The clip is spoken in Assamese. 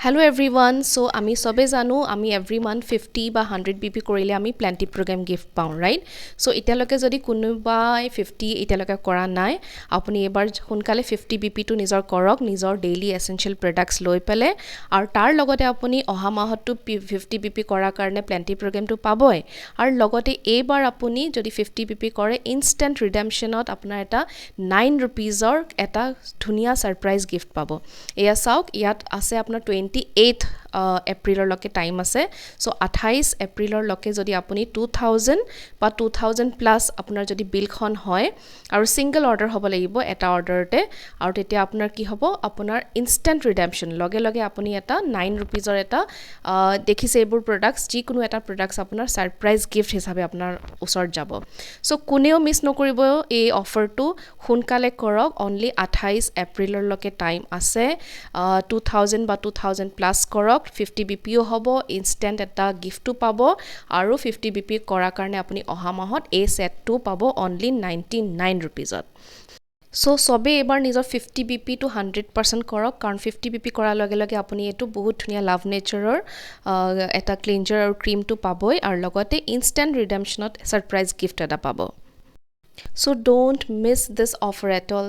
Hello' every one. চ' আমি চবেই জানো, আমি এভৰি মান্থ 50 বা 100 BP কৰিলে আমি প্লেণ্টি প্ৰগ্ৰেম গিফ্ট পাওঁ, ৰাইট? চ' এতিয়ালৈকে যদি কোনোবাই 50 এতিয়ালৈকে কৰা নাই, আপুনি এইবাৰ সোনকালে 50 বিপিটো নিজৰ কৰক, নিজৰ ডেইলি এচেঞ্চিয়েল প্ৰডাক্টছ লৈ পেলাই। আৰু তাৰ লগতে আপুনি অহা মাহতো 50 বিপি কৰাৰ কাৰণে প্লেণ্টি প্ৰগ্ৰেমটো পাবই। আৰু লগতে এইবাৰ আপুনি যদি 50 বিপি কৰে, ইনষ্টেণ্ট ৰিডেমশ্যনত আপোনাৰ এটা 9 ৰুপিজৰ এটা ধুনীয়া ছাৰপ্ৰাইজ গিফ্ট পাব। এয়া চাওক, ইয়াত আছে আপোনাৰ 28 এপ্ৰিললৈকে টাইম আছে। চ' 28 এপ্ৰিললৈকে যদি আপুনি 2000 বা 2000 প্লাছ আপোনাৰ যদি বিলখন হয় আৰু ছিংগল অৰ্ডাৰ হ'ব লাগিব, এটা অৰ্ডাৰতে, আৰু তেতিয়া আপোনাৰ কি হ'ব? আপোনাৰ ইনষ্টেণ্ট ৰিডেমশ্যন, লগে লগে আপুনি এটা 9 ৰুপিজৰ এটা, দেখিছে এইবোৰ প্ৰডাক্টছ, যিকোনো এটা প্ৰডাক্টছ আপোনাৰ ছাৰপ্ৰাইজ গিফ্ট হিচাপে আপোনাৰ ওচৰত যাব। চ' কোনেও মিছ নকৰিব এই অফাৰটো, সোনকালে কৰক। অনলি 28 এপ্ৰিললৈকে টাইম আছে। 2000 বা 2000 প্লাছ কৰক, 50 বিপিও হ'ব, ইনষ্টেণ্ট এটা গিফ্টো পাব আৰু 50 বিপি কৰাৰ কাৰণে আপুনি অহা মাহত এই ছেটটো পাব অনলি 99 ৰুপিজত। চ' চবেই এইবাৰ নিজৰ 50 বিপিটো 100% কৰক, কাৰণ 50 বিপি কৰাৰ লগে লগে আপুনি এইটো বহুত ধুনীয়া লাভ নেচাৰৰ এটা ক্লিনজাৰ আৰু ক্ৰীমটো পাবই আৰু লগতে ইনষ্টেণ্ট ৰিডেমশ্যনত ছাৰপ্ৰাইজ গিফ্ট এটা পাব। So don't miss this offer at all.